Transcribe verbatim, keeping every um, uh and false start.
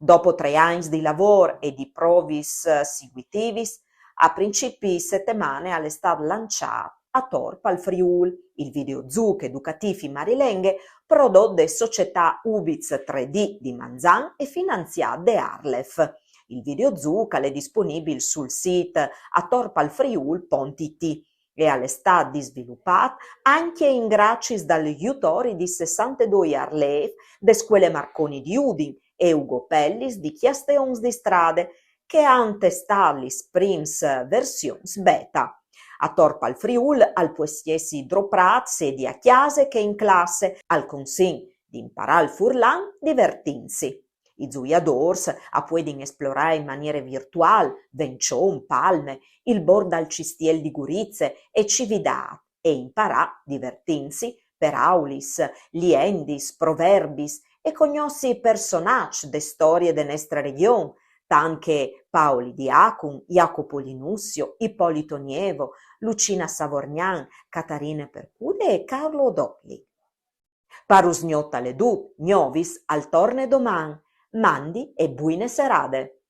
Dopo trê agns di lavôr e di provis, eh, seguitivis, a principi setemane al è stât lançât Ator pal Friûl, il videozûc educatîf in marilenghe, prodot de societât Ubits trê D di Manzan e finanziât de ARLeF. Il videozûc al è disponibil sul sît ator pal friûl pont it e al è stât disvilupât ancje in graciis dal jutori di sessantedoi arlêfs de Scuele Marconi di Udin e Ugo Pellis di Cjasteons di Strade, che a àn testât lis prims versions beta. Ator pal Friûl al pues jessi doprât sedi a cjase che in classe, al consint di imparâ il furlan divertintsi. I zuiadôrs a puedin esplorâ in maniere virtuâl Vençon, Palme, il borc dal Cistiel di Gurize e Cividât e imparâ, divertintsi, peraulis, liendis, proverbis e cognossi personaçs de storie de nestre regjon, tant che Paoli Diacun, Jacopo Linussio, Ippolito Nievo, Lucina Savorgnan, Catarine Percude e Carlo Odopli. Par usgnot al è dut, Gnovis al torne doman. Mandi e buine serade!